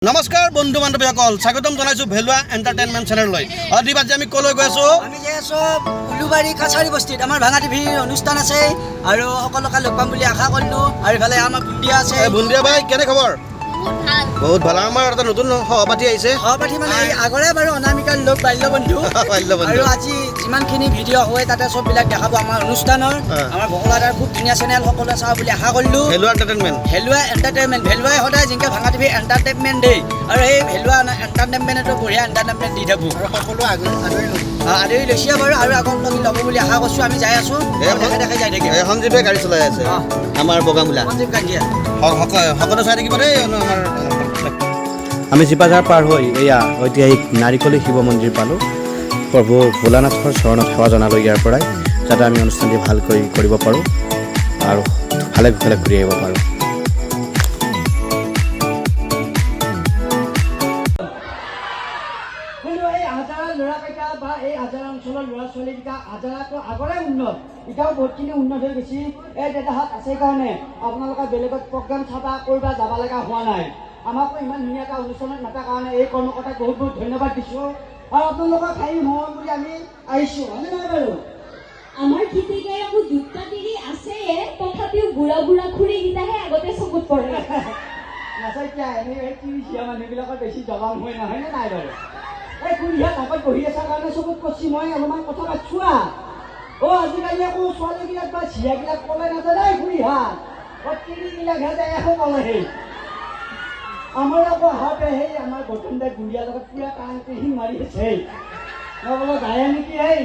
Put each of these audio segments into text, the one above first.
নমস্কাৰ বন্ধু বান্ধৱীসকল, স্বাগতম জনাইছোঁ ভেলুৱা এণ্টাৰটেইনমেণ্ট চেনেললৈ। দীপ, আজি আমি ক'লৈ গৈ আছোঁ? আমি যাই আছোঁ উলুবাৰী কাছাৰী বস্তিত। আমাৰ ভাঙা টিভিৰ অনুষ্ঠান আছে আৰু সকলোকে লগ পাম বুলি আশা কৰিলোঁ। আৰু ইফালে আমাৰ বুন্দিয়া আছে। এই বুন্দিয়া ভাই, কেনে খবৰ? বহুত ভাল। বহুত ভাল। আমাৰ এটা নতুন সহপাঠী আহিছে। সহপাঠী মানে এই আগৰে বাৰু অনামিকাৰ লোক, বাল্যবন্ধু। বাল্যবন্ধু। আৰু আজি যিমানখিনি ভিডিঅ' হয়, তাতে চববিলাক দেখাব আমাৰ অনুষ্ঠানৰ। আমাৰ বকলাদাৰ খুব ধুনীয়া চেনেল, সকলোৱে চাব বুলি আশা কৰিলোঁ। ভেলুৱা এণ্টাৰটেইনমেণ্ট। ভেলুৱা এণ্টাৰটেইনমেণ্ট। ভেলুৱাই সদায় যেনেকৈ ভাঙা টিভি এণ্টাৰটেইনমেণ্ট দেই, আৰু সেই ভেলুৱা এণ্টাৰটেইনমেণ্টতো বঢ়িয়া এণ্টাৰটেইনমেণ্ট দি থাকোঁ। আৰু সকলো আদৰি ল'ব। আদৰি লৈছে বাৰু, আৰু আগত লগি ল'ব বুলি আশা কৰিছোঁ। আমি যাই আছোঁ, দেখে দেখে যাই থাকিম। এই সঞ্জীৱে গাড়ী চলাই আছে। আমাৰ বগামূলা। সঞ্জীৱ গান্ধীয়ে। সকলো চাই থাকিব দেই। আমাৰ আমি চিপাঝাৰ পাৰ হৈ এয়া ঐতিহাসিক নাৰিকলী শিৱ মন্দিৰ পালোঁ। প্ৰভু ভোলানাথৰ চৰণত সেৱা জনালোঁ ইয়াৰ পৰাই, যাতে আমি অনুষ্ঠানটি ভালকৈ কৰিব পাৰোঁ আৰু ভালে কুশলে ঘূৰি আহিব পাৰোঁ। কিন্তু এই আজাৰা ল'ৰাকেইটা বা এই আজাৰা অঞ্চলৰ ল'ৰা ছোৱালীকেইটা, আজাৰাটো আগৰে উন্নত, এতিয়াও বহুতখিনি উন্নত হৈ গৈছে। এই দাদাহঁত আছে কাৰণে আপোনালোকে বেলেগত প্ৰগ্ৰাম চাবা কৰিব যাব লগা হোৱা নাই। আমাকো ইমান ধুনীয়া এটা অনুষ্ঠানত মাতাৰ কাৰণে এই কৰ্মকৰ্তাক বহুত বহুত ধন্যবাদ দিছোঁ। আৰু আপোনালোকক হাঁহি মৰম বুলি আমি আহিছোঁ, হয়নে নহয় বাৰু? আমাৰ খিতিকে আকৌ দুটা তিৰি আছে, তথাপিও বুঢ়া বুঢ়া খুৰীকেইটাহে আগতে চকুত পৰে। নাচাই কিয়? এনেই এই তিৰিচীয়া মানুহবিলাকৰ বেছি জবান হয়, নহয়নে নাই বাৰু? এই খুৰীহঁত আগত বহি আছাৰ কাৰণে চকুত পৰছি, মই অলপমান কথা পাতছো। অ', আজিকালি আকৌ ছোৱালীবিলাক বা ঝিয়াবিলাক ক'লে নাযায় দেই খুৰীহাত। অ', তিৰিবিলাকহে যায় আকৌ ক'লে। সেই আমাৰ আকৌ আহোঁতে সেই আমাৰ গৌতম দাই বুঢ়িয়াৰ লগত পুৰা টানকে শিং মাৰি আছে। মই বোলো যায় নেকি? সেই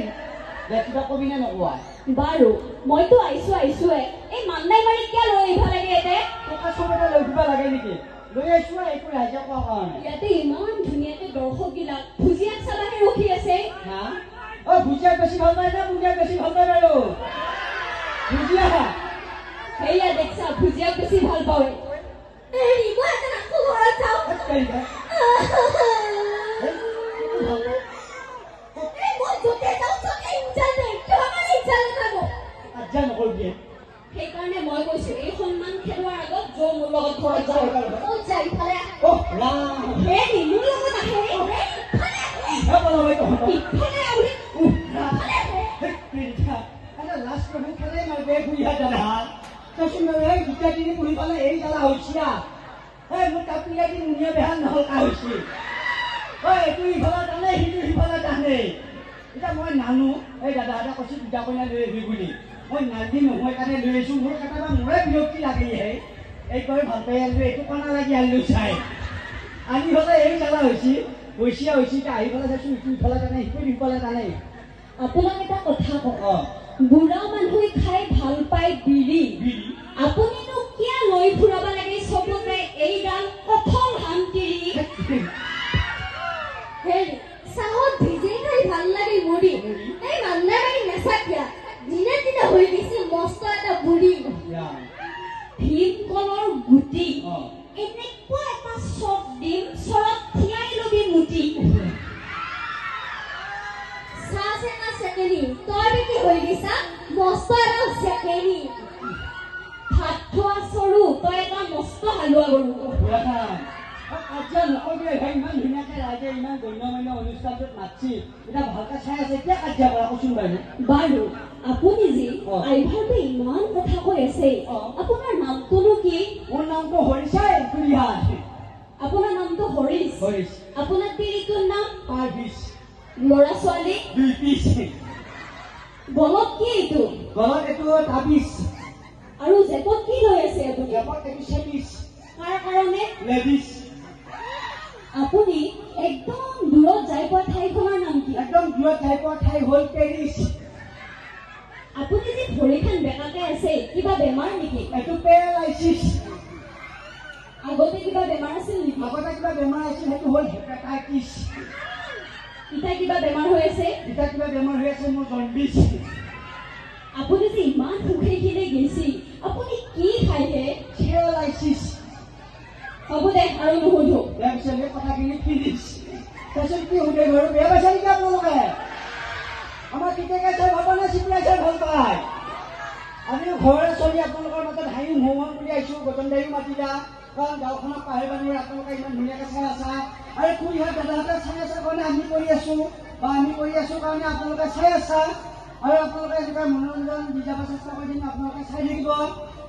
দে, কিবা কবি নে নোকোৱা? বাৰু, মইতো আহিছো আহিছোৱে, এই মান্নাই মাৰি কিয় লৈ আহিব লাগে ইয়াতে? টকা চবতে লৈ ফুৰিব লাগে নেকি? লৈ আহিছো এইটো ৰাইজে কোৱাৰ কাৰণে। ইয়াতে ইমান ধুনীয়াকে দৰ্শকবিলাক ভুজিয়াক চাবাহে ৰখি আছে। হা, অ', ভুজিয়াক বেছি ভাল পায় নে বুন্দিয়াক বেছি ভাল পায় বাৰু? ভুজিয়া। সেয়া দেখছা, ভুজিয়াক বেছি ভাল পাৱে। হেৰি, মই এটা আকৌ ঘৰত যাওঁ। এই, কি ভাল পায়? এই, মই য'তে যাওঁ ত'তে ইনচাল্ট দে। কিয় কাৰণে ইনচাল্ট নাথাকো? কাজিয়া নকৰিবি। সেইকাৰণে মই কৈছো, এই সন্মান খেলোৱাৰ আগত যৌ মোৰ লগত ঘৰত যাওঁ। ক'ত যা? ইফালে আহ। অ' ৰাম। হেৰি, মোৰ লগত আহে। ইফালে আহে। হে বলাবাই তহঁতক। ইফালে আহ। উহ, ৰাম। ইফালে আহে। হেই, তেৰিকা। এটা লাষ্ট নহয়, খেলাই মাৰিব এই বুঢ়ীয়া দাদা। চাচোন বাৰু, এই দুটা তিনি পুহি পালে এই জ্বালা হৈছে। এই মোৰ কাপিলা দি মুনিয়া বেহা নহ'ল কা হৈছে। ঐ, এইটো ইফালে টানে, সিটো সিফালে টানে। এতিয়া মই নানো। এই দাদা এটা কৈছে দুটা কইনা লৈ আহিবি বুলি। মই নালদি নহয় কাৰণে লৈ আহিছোঁ। মোৰ কেতিয়াবা মোৰে বিৰক্তি লাগে। হে, এইবাৰ ভাল পাই আনিলোঁ, এইটো কণা লাগি আনিলোঁ চাই। আনি পেলাই এই জ্বালা হৈছে, বৈচিয়া হৈছে। এতিয়া আহি পেলাই চাইছোঁ, ইটো ইফালে টানে, সিটো সিফালে টানে। আপোনাক এটা কথা কওঁ। অঁ। বুঢ়া মানুহে খাই ভাল পায় বিড়ি। বিড়ি। আপুনিনো কিয় লৈ ফুৰাব লাগে চবতে এইডাল কঠল হামতিৰি? হেৰি, চাহত ভিজেই খাই ভাল লাগে মুড়ি। এই মান্নাই বাৰী নেচাকিয়া দিনে দিনে হৈ গৈছে মস্ত এটা বুঢ়ী। ৰাম। ভীমকলৰ গুটি। এনেকুৱা এটা চক দিম, চৰত থিয়াই লবি মুটি। চাহ চেকা চেকেনি, তই বেটি হৈ গৈছা মস্ত এটা চেকেনি। ভাত খোৱা চৰু, তই এটা মস্ত হালোৱা গৰু। ৰাম। অ, কাজিয়া নকৰিবি ভাই। ইমান ধুনীয়াকে ৰাইজে ইমান গণ্য মান্য অনুষ্ঠানটোত মাতছি, এতিয়া ভালকে চাই আছে, কিয় কাজিয়া কৰা কচোন বাৰু? বাৰু, আপুনি যি আইভাৰটো ইমান কথা কৈ আছে, আপোনাৰ নামটোনো কি? মোৰ নামটো হৰিচাই খুৰীহাত। আপোনাৰ নামটো হৰিশ? হৰিশ। আপোনাৰ তিৰিটোৰ নাম? পাৰ পিচ। ল'ৰা ছোৱালী? 2 পিচ। গলত কি এইটো? গলত এইটো তাবিজ। আৰু জেপত কি লৈ আছে আপুনি? জেপত এইটো চেপিচ। কাৰ কাৰণে? লেডিজ। আপুনি একদম দূৰত যাই পোৱা ঠাইখনৰ নাম কি? একদম দূৰত যাই পোৱা ঠাই হ'ল পেৰিছ। আপুনি যে ভৰিখন বেকাকে আছে, কিবা বেমাৰ নেকি? এইটো পেৰালাইচিছ। আগতে কিবা বেমাৰ আছিল নেকি? আগতে কিবা বেমাৰ আছিল, সেইটো হ'ল হেপাটাইটিছ। এতিয়া কিবা বেমাৰ হৈ আছে? এতিয়া কিবা বেমাৰ হৈ আছে, মোৰ জণ্ডিছ। আপুনি যে ইমান সুখে গৈছে, আপুনি কি খাইহে? চিৰালাইচিছ। হ'ব দে, আৰু নুসুধো। বেয়া পাইছে? এই কথাখিনি ফিনিছ। তাৰপিছত কি সোধে বাৰু? বেয়া পাইছে নেকি আপোনালোকে? আমাৰ পিতেকে চাই ভাল পায় নে চিপিয়াই চাই ভাল পায়? আমি ঘৰৰে চলি আপোনালোকৰ মাজত হাঁহি মহন বুলি আহিছোঁ। গৌতম দাইও মাতিলা। কাৰণ গাঁওখনক পাহৰিব নোৱাৰে। আপোনালোকে ইমান ধুনীয়াকৈ চাই আছা আৰু খুৰীহঁত, দাদাহঁতে চাই আছে কাৰণে আমি কৰি আছোঁ বা আমি কৰি আছোঁ কাৰণে আপোনালোকে চাই আছা। আৰু আপোনালোকে এনেকুৱা মনোৰঞ্জন দি যাব চেষ্টা কৰি দিম, আপোনালোকে চাই থাকিব।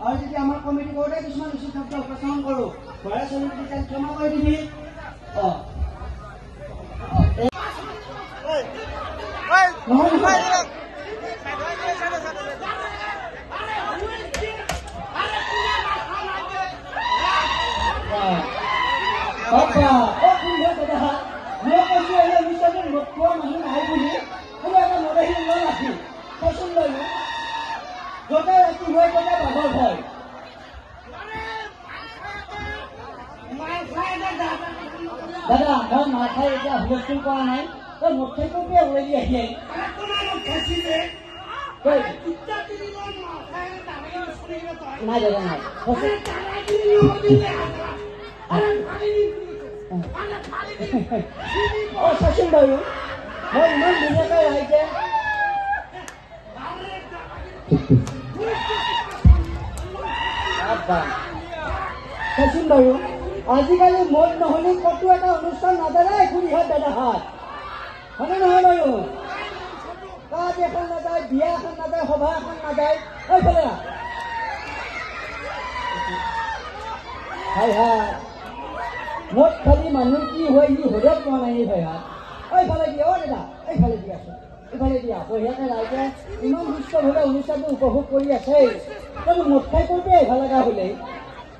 আৰু যেতিয়া আমাৰ কমেডি কৰোঁতে কিছুমান উচিত শব্দ উপস্থাপন কৰোঁ, ল'ৰা ছোৱালীক তেতিয়া ক্ষমা কৰি দিবি। অঁ, নহয় নহয়। বাবা, অ খুৰীহঁত, দাদাহঁত, মই কৈছোঁ এই অনুষ্ঠানটোত মদ খোৱা মানুহ নাই বুলি, কিন্তু এটা মদাহী ওলাল আহি। চাচোন বাৰু, য'তে ৰাতি হয় ত'তে বাঘৰ ভয়। দাদা, মই মাৰ খাই এতিয়া হুলস্থুল কৰা নাই। তই মদ খাই ক'ৰ পৰা ওলাই দি আহি? নাই দাদা, নাই। অ চাচোন বাৰু, মই ইমান ধুনীয়াকৈ ৰাইজে। চাচোন বাৰু, আজিকালি মদ নহ'লে ক'তো এটা অনুষ্ঠান নাযায়। খুৰীহঁত, দাদাহঁত, হয়নে নহয় বাৰু? কাজ এখন নাযায়, বিয়া এখন নাযায়, সভা এখন নাযায়। এইফালে আহ। হাই হাই, মদ খালি মানুহ কি হয় ই হদত পোৱা নাই। এই ভাইহাত, এইফালে দিয়া। অ দাদা, এইফালে দিয়া আছো, এইফালে দিয়া। বঢ়িয়াকে ৰাইজে ইমান সুস্থভাৱে অনুষ্ঠানটো উপভোগ কৰি আছে, কিন্তু মদ খাই কৰোঁতে আহিব লগা হ'লে।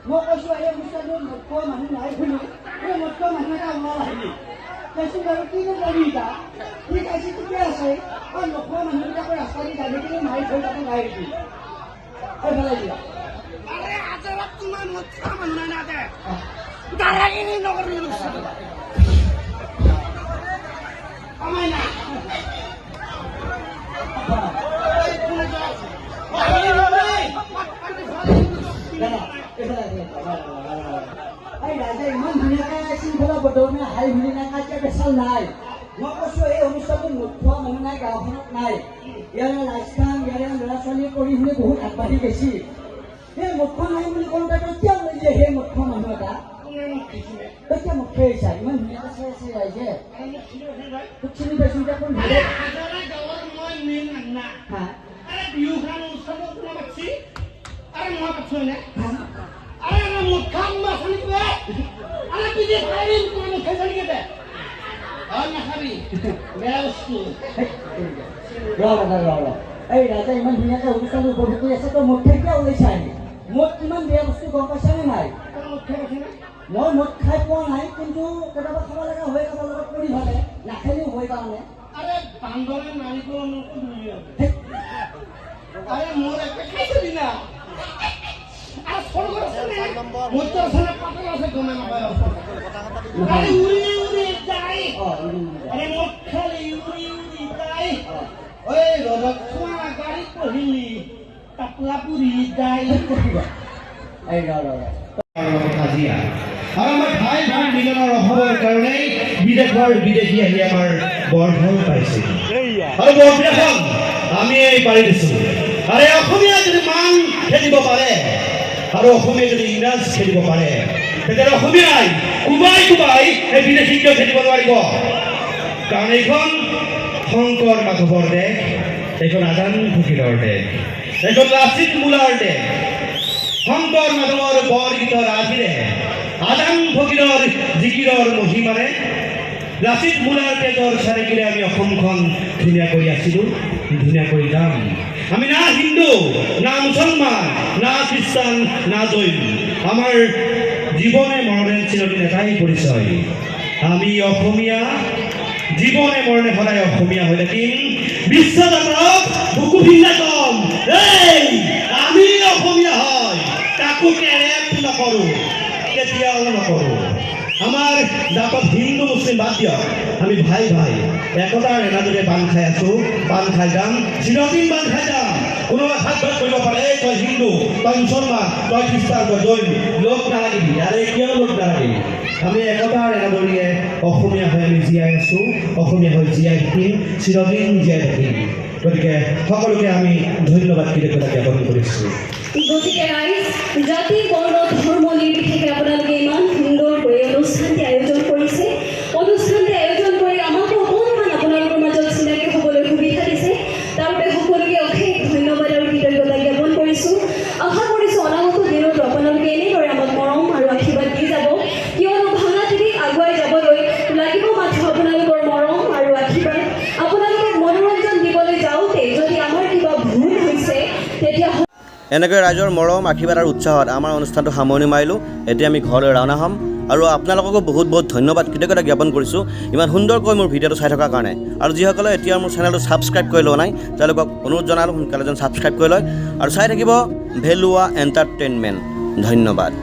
মই কৈছোঁ এই অনুষ্ঠানটোত মদ খোৱা মানুহ নাই বুলি, এই মদ খোৱা মানুহ এটা ওলাল আহিলি। চাচোন বাৰু, কিনো কৰিবি এতিয়া? ঠিক আছে, ঠিকে আছে। আৰু নোখোৱা মানুহবিলাকৰ ৰাস্তা দি যাই থাকিলে মাৰি থৈ যাব গাড়ী দি। এইফালে দিয়া। দাদা, এইফালে দিয়া। এই ৰাইজে ইমান ধুনীয়াকৈ শৃংখলাবদ্ধভাৱে হাই হুলি নাই, কাজিয়া পেচাল নাই। মই কৈছোঁ এই অনুষ্ঠানটোত মদ খোৱা মানুহ নাই, গাঁওখনত নাই। ইয়াৰে ৰাইজখান, ইয়াৰে ল'ৰা ছোৱালী কৰি শুনি বহুত আগবাঢ়ি গৈছে। সেই মদ খোৱা নাই বুলি কওঁতে তই কিয় ওলাই দিয়ে সেই মদ খোৱা মানুহ এটা? তই কিয় মদ খাই আহিছা? ইমান ধুনীয়াকৈ চাই আছে ৰাইজে, তোক চিনি পাইছোঁ। এতিয়া কোন ধৰে? হা? ৰ দাদা, ৰ ৰ। এই ৰাইজে ইমান ধুনীয়াকৈ অনুষ্ঠানটো উপভোগ কৰি আছে, তই মদ খাই কিয় ওলাইছা আহি? মদ কিমান বেয়া বস্তু গম পাইছানে নাই? মই মদ খাই পোৱা নাই, কিন্তু কেতিয়াবা খাব লগা হয় কাৰোবাৰ লগত পৰি ভালে নাখালেও হয় কাৰণে। আৰে বান্দৰে নাৰিকল। হেই, আৰে মোৰ একটা খাইছিলি না? আৰে স্বৰ্গৰ আছে নে মধ্য আছে নে পাতল আছে গমে নাপায়। আৰে উৰি উৰি যায়। অ উৰি উৰি যায়। আৰে মদ খালে উৰি উৰি যায়। অ ঐ ৰদত চোৱা গাড়ীত বহিলি তাপলা পুৰি যায়। এই ৰ ৰ ৰ। লগত কাজিয়া আৰু আমাৰ ভাই ভাই মিলনৰ অভাৱৰ কাৰণেই বিদেশৰ বিদেশী আহি আমাৰ বৰঘৰ পাইছে আৰু বৰপীৰাখন আমিয়েই পাৰি দিছোঁ। আৰে অসমীয়া যদি মান খেদিব পাৰে আৰু অসমীয়া যদি ইংৰাজ খেদিব পাৰে, তেতিয়াহ'লে অসমীয়াই কোবাই কোবাই এই বিদেশীক কিয় খেদিব নোৱাৰিব? কাৰণ এইখন শংকৰ মাধৱৰ দেশ, এইখন আজান ফকীৰৰ দেশ, এইখন লাচিত মূলাৰ দেশ। শংকৰ মাধৱৰ বৰগীতৰ আদিৰে, আজান ফকীৰৰ জিকিৰৰ মহিমাৰে, লাচিত মূলাৰ তেজৰ চানেকিৰে আমি অসমখন ধুনীয়া কৰি আছিলোঁ, ধুনীয়া কৰি যাম। আমি না হিন্দু, না মুছলমান, না খ্ৰীষ্টান, না জৈন। আমাৰ জীৱনে মৰণে চিৰদিন এটাই পৰিচয়, আমি অসমীয়া। জীৱনে মৰণে সদায় অসমীয়া হৈ থাকিম। বিশ্ব দৰবাৰত বুকু ফিন্দাই কম, এই আমি অসমীয়া হয়, কাকো কেৰেপ নকৰোঁ, কেতিয়াও নকৰোঁ। আমাৰ জাতত হিন্দু মুছলিম বাদ দিয়ক, আমি ভাই ভাই একতাৰ এনাজৰীৰে বান্ধ খাই আছোঁ, বান্ধ খাই যাম, চিৰদিন বান্ধ খাই যাম। কোনোবাই ভাগ ভাগ কৰিব পাৰে, এই তই হিন্দু, তই মুছলমান, তই খ্ৰীষ্টান, তই জৈন, লোক নালাগিবি। আৰে কিয় লোক নালাগিবি? আমি একতাৰ এনাজৰীৰে অসমীয়া হৈ আমি জীয়াই আছোঁ, অসমীয়া হৈ জীয়াই থাকিম, চিৰদিন জীয়াই থাকিম। গতিকে সকলোকে আমি ধন্যবাদ, কৃতজ্ঞতা জ্ঞাপন কৰিছোঁ। গতিকে ৰাইজ, জাতি, বৰ্ণ, ধৰ্ম নিৰ্বিশেষে আপোনালোকে ইমান সুন্দৰকৈ এই অনুষ্ঠানটি আয়োজন কৰিছে। অনুষ্ঠানটি আয়োজন কৰি আমাকো অকণমান আপোনালোকৰ মাজত চিনাকি হ'বলৈ সুবিধা দিছে, তাৰ বাবে সকলোকে অশেষ ধন্যবাদ আৰু কৃতজ্ঞতা জ্ঞাপন কৰিছোঁ। আশা কৰিছোঁ, অনাগত দিনতো আপোনালোকে এনেদৰে আমাক মৰম আৰু আশীৰ্বাদ দি যাব, কিয়নো ভাঙা টিভিক আগুৱাই যাবলৈ লাগিব মাথো আপোনালোকৰ মৰম আৰু আশীৰ্বাদ। আপোনালোকক মনোৰঞ্জন দিবলৈ যাওঁতে যদি আমাৰ কিবা ভুল হৈছে, তেতিয়া এনেকৈ ৰাইজৰ মৰম, আশীৰ্বাদ আৰু উৎসাহত আমাৰ অনুষ্ঠানটো সামৰণি মাৰিলোঁ। এতিয়া আমি ঘৰলৈ ৰাওনা হ'ম আৰু আপোনালোককো বহুত বহুত ধন্যবাদ, কৃতজ্ঞতা জ্ঞাপন কৰিছোঁ ইমান সুন্দৰকৈ মোৰ ভিডিঅ'টো চাই থকাৰ কাৰণে। আৰু যিসকলে এতিয়া মোৰ চেনেলটো ছাবস্ক্ৰাইব কৰি লোৱা নাই, তেওঁলোকক অনুৰোধ জনালোঁ, সোনকালে যেন ছাবস্ক্ৰাইব কৰি লয় আৰু চাই থাকিব ভেলুৱা এণ্টাৰটেইনমেণ্ট। ধন্যবাদ।